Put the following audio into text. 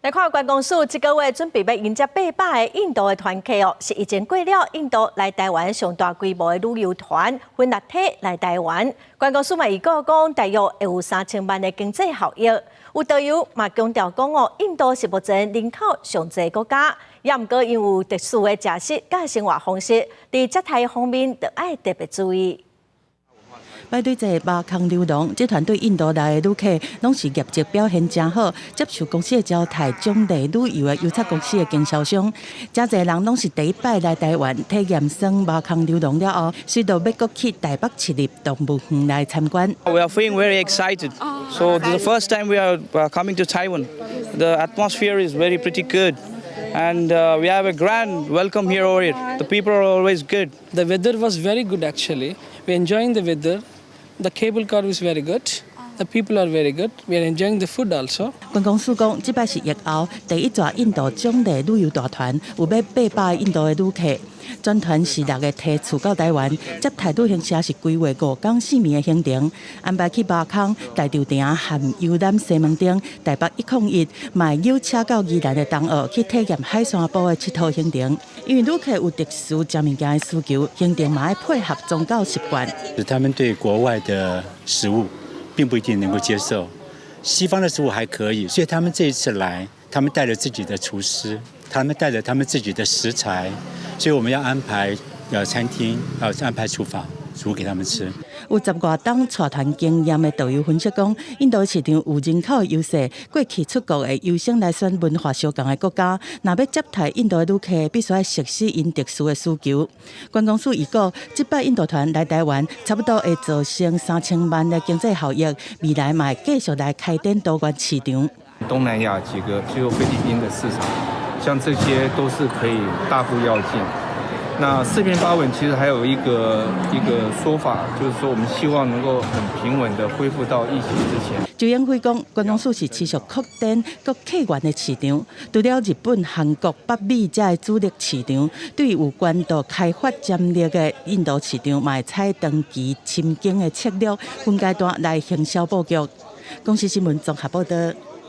來看觀光署這個月準備欲迎接800個印度的團客哦，是疫情過了，印度來台灣上大規模的旅遊團，分六梯來台灣。觀光署嘛預估講，大約會有3000萬的經濟效益。有導遊嘛強調講哦，印度是目前人口上濟國家，也毋過因有特殊的食食佮生活方式，佇接待方面著愛特別注意。排隊坐貓空溜廊，這團對印度來的旅客，攏是業績表現誠好，接受公司的招待，獎勵旅遊的郵差公司的經銷商，誠濟人攏是第一擺來台灣體驗耍貓空溜廊了後，隨著欲閣去台北市立動物園來參觀。 We are feeling very excited. So this is the first time we are coming to Taiwan. The atmosphere is very pretty good. And we have a grand welcome here over here. The people are always good. The weather was very good, actually. We enjoying the weather. The cable car is very good. The people are very good. We are enjoying the food also. 觀光署講，這擺是疫後第一逝印度獎勵旅遊大團，有欲800個印度的旅客。全團是六個梯次到台灣，接待旅行社是規劃5工4暝的行程，安排去貓空、大稻埕和遊覽西門町、台北101，嘛有車到宜蘭的東澳去體驗海山埔的𨑨迌行程。因為旅客有特殊食物件的需求，行程嘛愛配合宗教習慣。他們對國外的食物並不一定能夠接受，西方的食物還可以，所以他們這一次來，他們帶了自己的廚師，他們帶着他們自己的食材，所以我們要安排餐廳，要安排廚房煮給他們吃。有十外冬帶團經驗的導遊分析講，印度市場有人口的優勢，過去出國會優先來選文化相仝的國家。若欲接待印度的旅客，必須愛熟悉𪜶特殊的需求。觀光署預估，這擺印度團來台灣，差不多會造成3000萬的經濟效益。未來嘛會繼續來開展多元市場。東南亞幾個，只有菲律賓的市場，像這些都是可以大步躍進。那四平八穩，其實還有一個說法，就是說我們希望能夠很平穩的恢復到疫情之前。周永輝講，觀光署是持續擴展各客源的市場，除了日本、韓國、北美這个主力市場，對有關度開發潛力的印度市場，嘛會採長期深耕的策略，分階段來行銷布局。公視新聞綜合報導。